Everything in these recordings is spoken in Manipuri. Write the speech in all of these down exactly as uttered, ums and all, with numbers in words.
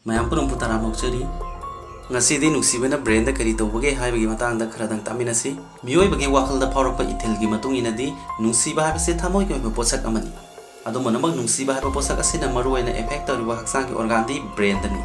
ꯃꯌꯥꯝ ꯄꯨꯝꯅꯃꯛꯄꯨ ꯇꯔꯥꯝꯅ ꯑꯣꯛꯆꯔꯤ꯫ ꯉꯁꯤꯗꯤ ꯅꯨꯡꯁꯤꯕꯅ ꯕ꯭ꯔꯦꯟꯗ ꯀꯔꯤ ꯇꯧꯕꯒꯦ ꯍꯥꯏꯕꯒꯤ ꯃꯇꯥꯡꯗ ꯈꯔꯗꯪ ꯇꯥꯃꯤꯟꯅꯁꯤ꯫ ꯃꯤꯑꯣꯏꯕꯒꯤ ꯋꯥꯈꯜꯗ ꯐꯥꯎꯔꯛꯄ ꯏꯊꯤꯜꯒꯤ ꯃꯇꯨꯡ ꯏꯟꯅꯗꯤ ꯅꯨꯡꯁꯤꯕ ꯍꯥꯏꯕꯁꯤ ꯊꯃꯣꯏꯒꯤ ꯑꯣꯏꯕ ꯄꯣꯠꯁꯛ ꯑꯃꯅꯤ꯫ ꯑꯗꯨꯝ ꯑꯣꯏꯅꯃꯛ, ꯅꯨꯡꯁꯤꯕ ꯍꯥꯏꯕ ꯄꯣꯠꯁꯛ ꯑꯁꯤꯅ ꯃꯔꯨꯑꯣꯏꯅ effect ꯇꯧꯔꯤꯕ ꯍꯛꯆꯥꯡꯒꯤ organ ꯗꯤ ꯕ꯭ꯔꯦꯟꯗꯅꯤ꯫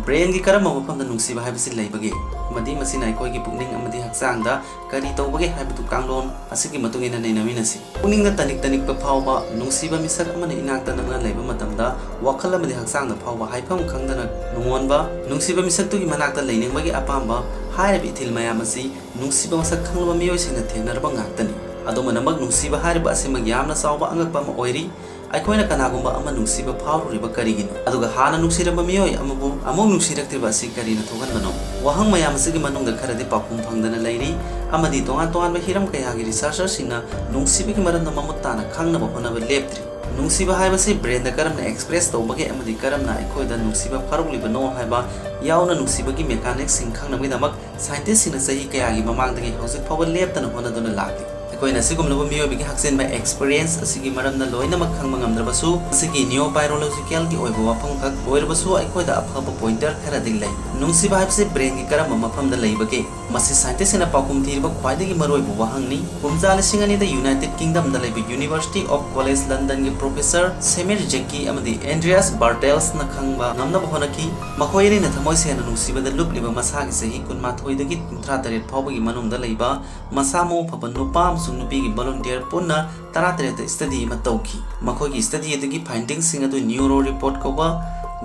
ꯕ꯭ꯔꯦꯟꯒꯤ ꯀꯔꯝꯕ ꯃꯐꯝꯗ ꯅꯨꯡꯁꯤꯕ ꯍꯥꯏꯕꯁꯤ ꯂꯩꯕꯒꯦ? ꯑꯃꯗꯤ ꯃꯁꯤꯅ ꯑꯩꯈꯣꯏꯒꯤ ꯄꯨꯛꯅꯤꯡ ꯑꯃꯗꯤ ꯍꯛꯆꯥꯡꯗ ꯀꯔꯤ ꯇꯧꯕꯒꯦ ꯍꯥꯏꯕꯗꯨ ꯀꯥꯡꯂꯣꯟ ꯑꯁꯤꯒꯤ ꯃꯇꯨꯡ ꯏꯟꯅ ꯅꯩꯅꯃꯤꯟꯅꯁꯤ꯫ ꯄꯨꯛꯅꯤꯡꯗ ꯇꯅꯤꯛ ꯇꯅꯤꯛꯄ ꯐꯥꯎꯕ ꯅꯨꯡꯁꯤꯕ ꯃꯤꯁꯛ ꯑꯃꯅ ꯏꯅꯥꯛꯇ ꯅꯛꯅ ꯂꯩꯕ ꯃꯇꯝꯗ ꯋꯥꯈꯜ ꯑꯃꯗꯤ ꯍꯛꯆꯥꯡꯗ ꯐꯥꯎꯕ ꯍꯥꯏꯐꯝ ꯈꯪꯗꯅ ꯅꯨꯡꯉꯣꯟꯕ, ꯅꯨꯡꯁꯤꯕ ꯃꯤꯁꯛꯇꯨꯒꯤ ꯃꯅꯥꯛꯇ ꯂꯩꯅꯤꯡꯕꯒꯤ ꯑꯄꯥꯝꯕ ꯍꯥꯏꯔꯤꯕ ꯏꯊꯤꯜ ꯃꯌꯥꯝ ꯑꯁꯤ ꯅꯨꯡꯁꯤꯕ ꯃꯁꯛ ꯈꯪꯂꯕ ꯃꯤꯑꯣꯏꯁꯤꯡꯅ ꯊꯦꯡꯅꯔꯕ ꯉꯥꯛꯇꯅꯤ꯫ ꯑꯗꯨꯝ ꯑꯣꯏꯅꯃꯛ, ꯅꯨꯡꯁꯤꯕ ꯍꯥꯏꯔꯤꯕ ꯑꯁꯤꯃꯛ ꯌꯥꯝꯅ ꯆꯥꯎꯕ ꯑꯉꯛꯄ ꯑꯃ ꯑꯣꯏꯔꯤ꯫ ꯑꯩꯈꯣꯏꯅ ꯀꯅꯥꯒꯨꯝꯕ ꯑꯃ ꯅꯨꯡꯁꯤꯕ ꯐꯥꯎꯔꯨꯔꯤꯕ ꯀꯔꯤꯒꯤꯅꯣ? ꯑꯗꯨꯒ ꯍꯥꯟꯅ ꯅꯨꯡꯁꯤꯔꯝꯕ ꯃꯤꯑꯣꯏ ꯑꯃꯕꯨ ꯑꯃꯨꯛ ꯅꯨꯡꯁꯤꯔꯛꯇ꯭ꯔꯤꯕ ꯑꯁꯤ ꯀꯔꯤꯅ ꯊꯣꯛꯍꯟꯕꯅꯣ? ꯋꯥꯍꯪ ꯃꯌꯥꯝ ꯑꯁꯤꯒꯤ ꯃꯅꯨꯡꯗ ꯈꯔꯗꯤ ꯄꯥꯎꯈꯨꯝ ꯐꯪꯗꯅ ꯂꯩꯔꯤ, ꯑꯃꯗꯤ ꯇꯣꯉꯥꯟ ꯇꯣꯉꯥꯟꯕ ꯍꯤꯔꯝ ꯀꯌꯥꯒꯤ researcher ꯁꯤꯡꯅ ꯅꯨꯡꯁꯤꯕꯒꯤ ꯃꯔꯝꯗ ꯃꯃꯨꯠ ꯇꯥꯅ ꯈꯪꯅꯕ ꯍꯣꯠꯅꯕ ꯂꯦꯞꯇ꯭ꯔꯤ꯫ ꯅꯨꯡꯁꯤꯕ ꯍꯥꯏꯕꯁꯤ ꯕ꯭ꯔꯦꯟꯗ ꯀꯔꯝꯅ express ꯇꯧꯕꯒꯦ ꯑꯃꯗꯤ ꯀꯔꯝꯅ ꯑꯩꯈꯣꯏꯗ ꯅꯨꯡꯁꯤꯕ ꯐꯥꯎꯔꯛꯂꯤꯕꯅꯣ ꯍꯥꯏꯕ ꯌꯥꯎꯅ ꯅꯨꯡꯁꯤꯕꯒꯤ mechanics ꯁꯤꯡ ꯈꯪꯅꯕꯒꯤꯗꯃꯛ scientist ꯁꯤꯡꯅ ꯆꯍꯤ ꯀꯌꯥꯒꯤ ꯃꯃꯥꯡꯗꯒꯤ ꯍꯧꯖꯤꯛ ꯐꯥꯎꯕ ꯂꯦꯞꯇꯅ ꯍꯣꯠꯅꯗꯨꯅ ꯂꯥꯛꯂꯤ꯫ ꯑꯩꯈꯣꯏꯅ ꯑꯁꯤꯒꯨꯝꯂꯕ ꯃꯤꯑꯣꯏꯕꯒꯤ ꯍꯛꯆꯤꯟꯕ experience ꯑꯁꯤꯒꯤ ꯃꯔꯝꯗ ꯂꯣꯏꯅꯃꯛ ꯈꯪꯕ ꯉꯝꯗ꯭ꯔꯕꯁꯨ, ꯃꯁꯤꯒꯤ neurobiological ꯒꯤ ꯑꯣꯏꯕ ꯋꯥꯐꯝ ꯈꯛ ꯑꯣꯏꯔꯕꯁꯨ ꯑꯩꯈꯣꯏꯗ ꯑꯐꯕ pointer ꯈꯔꯗꯤ ꯂꯩ꯫ ꯅꯨꯡꯁꯤꯕ ꯍꯥꯏꯕꯁꯤ ꯕ꯭ꯔꯦꯟꯒꯤ ꯀꯔꯝꯕ ꯃꯐꯝꯗ ꯂꯩꯕꯒꯦ? ꯃꯁꯤ scientist ꯁꯤꯡꯅ ꯄꯥꯎꯈꯨꯝ ꯊꯤꯔꯤꯕ ꯈ꯭ꯋꯥꯏꯗꯒꯤ ꯃꯔꯨꯑꯣꯏꯕ ꯋꯥꯍꯪꯅꯤ꯫ ꯀꯨꯝꯖꯥ ꯂꯤꯁꯤꯡ ꯑꯅꯤꯗ United Kingdom ꯗ ꯂꯩꯕ University of College London ꯒꯤ professor Samir Jackie ꯑꯃꯗꯤ Andreas Bartels ꯅ ꯈꯪꯕ ꯉꯝꯅꯕ ꯍꯣꯠꯅꯈꯤ꯫ ꯃꯈꯣꯏ ꯑꯅꯤꯅ ꯊꯃꯣꯏ ꯁꯦꯡꯅ ꯅꯨꯡꯁꯤꯕꯗ ꯂꯨꯞꯂꯤꯕ ꯃꯁꯥꯒꯤ ꯆꯍꯤ ꯀꯨꯟꯃꯥꯊꯣꯏꯗꯒꯤ ꯀꯨꯟꯊ꯭ꯔꯥ ꯇꯔꯦꯠ ꯐꯥꯎꯕꯒꯤ ꯃꯅꯨꯡꯗ ꯂꯩꯕ ꯃꯁꯥ ꯃꯎ ꯐꯕ ꯅꯨꯄꯥ ꯑꯃꯁꯨꯡ ꯅꯨꯄꯤꯒꯤ volunteer ꯄꯨꯟꯅ ꯇꯔꯥꯇꯔꯦꯠꯇ study ꯑꯃ ꯇꯧꯈꯤ꯫ ꯃꯈꯣꯏꯒꯤ study ꯑꯗꯨꯒꯤ finding ꯁꯤꯡ ꯑꯗꯨ Neuro Report ꯀꯧꯕ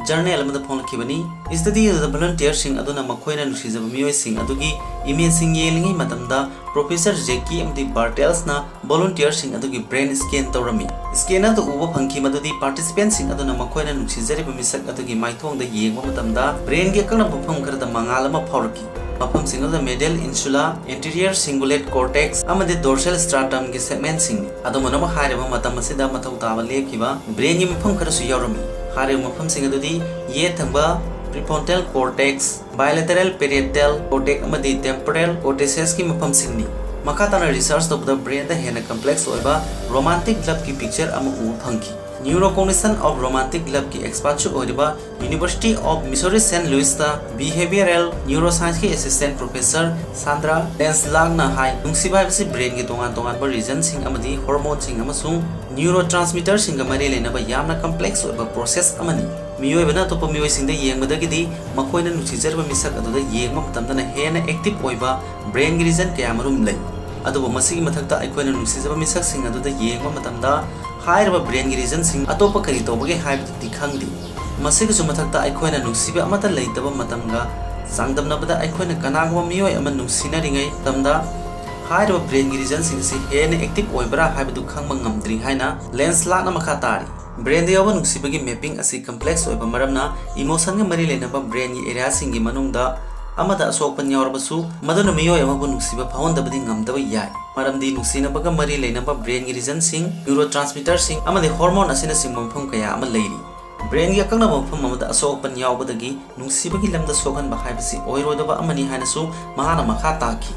journal ꯑꯃꯗ ꯐꯣꯡꯂꯛꯈꯤꯕꯅꯤ꯫ Study ꯑꯗꯨꯗ volunteer ꯁꯤꯡ ꯑꯗꯨꯅ ꯃꯈꯣꯏꯅ ꯅꯨꯡꯁꯤꯖꯕ ꯃꯤꯑꯣꯏꯁꯤꯡ ꯑꯗꯨꯒꯤ image ꯁꯤꯡ ꯌꯦꯡꯂꯤꯉꯩ ꯃꯇꯝꯗ, professor Jackie ꯑꯃꯗꯤ Bartels ꯅ volunteer ꯁꯤꯡ ꯑꯗꯨꯒꯤ brain scan ꯇꯧꯔꯝꯃꯤ꯫ Scan ꯑꯗꯨ ꯎꯕ ꯐꯪꯈꯤ ꯃꯗꯨꯗꯤ participant ꯁꯤꯡ ꯑꯗꯨꯅ ꯃꯈꯣꯏꯅ ꯅꯨꯡꯁꯤꯖꯔꯤꯕ ꯃꯤꯁꯛ ꯑꯗꯨꯒꯤ ꯃꯥꯏꯊꯣꯡꯗ ꯌꯦꯡꯕ ꯃꯇꯝꯗ brain ꯒꯤ ꯑꯀꯛꯅꯕ ꯃꯐꯝ ꯈꯔꯗ ꯃꯉꯥꯜ ꯑꯃ ꯐꯥꯎꯔꯛꯈꯤ꯫ ꯃꯐꯝꯁꯤꯡ ꯑꯗꯨꯗ medial insula, anterior cingulate cortex ꯑꯃꯗꯤ dorsal stratum ꯒꯤ segment ꯁꯤꯡꯅꯤ꯫ ꯑꯗꯨꯝ ꯑꯣꯏꯅꯃꯛ, ꯍꯥꯏꯔꯤꯕ ꯃꯇꯝ ꯑꯁꯤꯗ ꯃꯊꯧ ꯇꯥꯕ ꯂꯦꯞꯈꯤꯕ brain ꯒꯤ ꯃꯐꯝ ꯈꯔꯁꯨ ꯌꯥꯎꯔꯝꯃꯤ꯫ ꯍꯥꯏꯔꯤꯕ ꯃꯐꯝꯁꯤꯡ ꯑꯗꯨꯗꯤ ꯌꯦꯠ ꯊꯪꯕ prefrontal cortex, bilateral parietal cortex ꯑꯃꯗꯤ temporal cortices ꯀꯤ ꯃꯐꯝꯁꯤꯡꯅꯤ꯫ ꯃꯈꯥ ꯇꯥꯅ research ꯇꯧꯕꯗ brain ꯗ ꯍꯦꯟꯅ complex ꯑꯣꯏꯕ romantic love ꯀꯤ picture ꯑꯃ ꯎꯕ ꯐꯪꯈꯤ꯫ Neurocognition of Romantic Love ꯀꯤ expert ꯁꯨ ꯑꯣꯏꯔꯤꯕ University of Missouri Saint Louis ꯇ Behavioral Neuroscience ꯀꯤ assistant professor Sandra Lanzlach ꯅ ꯍꯥꯏ, ꯅꯨꯡꯁꯤꯕ ꯍꯥꯏꯕꯁꯤ brain ꯒꯤ ꯇꯣꯉꯥꯟ ꯇꯣꯉꯥꯟꯕ region ꯁꯤꯡ ꯑꯃꯗꯤ hormone ꯁꯤꯡ ꯑꯃꯁꯨꯡ neurotransmitter ꯁꯤꯡꯒ ꯃꯔꯤ ꯂꯩꯅꯕ ꯌꯥꯝꯅ complex ꯑꯣꯏꯕ process ꯑꯃꯅꯤ꯫ ꯃꯤꯑꯣꯏꯕꯅ ꯑꯇꯣꯞꯄ ꯃꯤꯑꯣꯏꯁꯤꯡꯗ ꯌꯦꯡꯕꯗꯒꯤꯗꯤ ꯃꯈꯣꯏꯅ ꯅꯨꯡꯁꯤꯖꯔꯕ ꯃꯤꯁꯛ ꯑꯗꯨꯗ ꯌꯦꯡꯕ ꯃꯇꯝꯗꯅ ꯍꯦꯟꯅ active ꯑꯣꯏꯕ brain ꯒꯤ region ꯀꯌꯥꯃꯔꯨꯝ ꯂꯩ꯫ ꯑꯗꯨꯕꯨ ꯃꯁꯤꯒꯤ ꯃꯊꯛꯇ ꯑꯩꯈꯣꯏꯅ ꯅꯨꯡꯁꯤꯖꯕ ꯃꯤꯁꯛꯁꯤꯡ ꯑꯗꯨꯗ ꯌꯦꯡꯕ ꯃꯇꯝꯗ ꯍꯥꯏꯔꯤꯕ brain ꯒꯤ region ꯁꯤꯡ ꯑꯇꯣꯞꯄ ꯀꯔꯤ ꯇꯧꯕꯒꯦ ꯍꯥꯏꯕꯗꯨꯗꯤ ꯈꯪꯗꯦ꯫ ꯃꯁꯤꯒꯤꯁꯨ ꯃꯊꯛꯇ ꯑꯩꯈꯣꯏꯅ ꯅꯨꯡꯁꯤꯕ ꯑꯃꯠꯇ ꯂꯩꯇꯕ ꯃꯇꯝꯒ ꯆꯥꯡꯗꯝꯅꯕꯗ ꯑꯩꯈꯣꯏꯅ ꯀꯅꯥꯒꯨꯝꯕ ꯃꯤꯑꯣꯏ ꯑꯃ ꯅꯨꯡꯁꯤꯅꯔꯤꯉꯩ ꯃꯇꯝꯗ ꯍꯥꯏꯔꯤꯕ brain ꯒꯤ region ꯁꯤꯡ ꯑꯁꯤ ꯍꯦꯟꯅ active ꯑꯣꯏꯕ꯭ꯔꯥ ꯍꯥꯏꯕꯗꯨ ꯈꯪꯕ ꯉꯝꯗ꯭ꯔꯤ ꯍꯥꯏꯅ Lanzlach ꯅ ꯃꯈꯥ ꯇꯥꯔꯤ꯫ Brain ꯗ ꯌꯥꯎꯕ ꯅꯨꯡꯁꯤꯕꯒꯤ mapping ꯑꯁꯤ complex ꯑꯣꯏꯕ ꯃꯔꯝꯅ emotion ꯒ ꯃꯔꯤ ꯂꯩꯅꯕ brain ꯒꯤ area ꯁꯤꯡꯒꯤ ꯃꯅꯨꯡꯗ ꯑꯃꯗ ꯑꯁꯣꯛ ꯑꯄꯟ ꯌꯥꯎꯔꯕꯁꯨ, ꯃꯗꯨꯅ ꯃꯤꯑꯣꯏ ꯑꯃꯕꯨ ꯅꯨꯡꯁꯤꯕ ꯐꯥꯎꯍꯟꯗꯕꯗꯤ ꯉꯝꯗꯕ ꯌꯥꯏ꯫ ꯃꯔꯝꯗꯤ ꯅꯨꯡꯁꯤꯅꯕꯒ ꯃꯔꯤ ꯂꯩꯅꯕ brain ꯒꯤ region ꯁꯤꯡ, neurotransmitter ꯁꯤꯡ ꯑꯃꯗꯤ hormone ꯑꯁꯤꯅꯆꯤꯡꯕ ꯃꯐꯝ ꯀꯌꯥ ꯑꯃ ꯂꯩꯔꯤ꯫ Brain ꯒꯤ ꯑꯀꯛꯅꯕ ꯃꯐꯝ ꯑꯃꯗ ꯑꯁꯣꯛ ꯑꯄꯟ ꯌꯥꯎꯕꯗꯒꯤ ꯅꯨꯡꯁꯤꯕꯒꯤ ꯂꯝꯗ ꯁꯣꯛꯍꯟꯕ ꯍꯥꯏꯕꯁꯤ ꯑꯣꯏꯔꯣꯏꯗꯕ ꯑꯃꯅꯤ ꯍꯥꯏꯅꯁꯨ ꯃꯍꯥꯛꯅ ꯃꯈꯥ ꯇꯥꯈꯤ꯫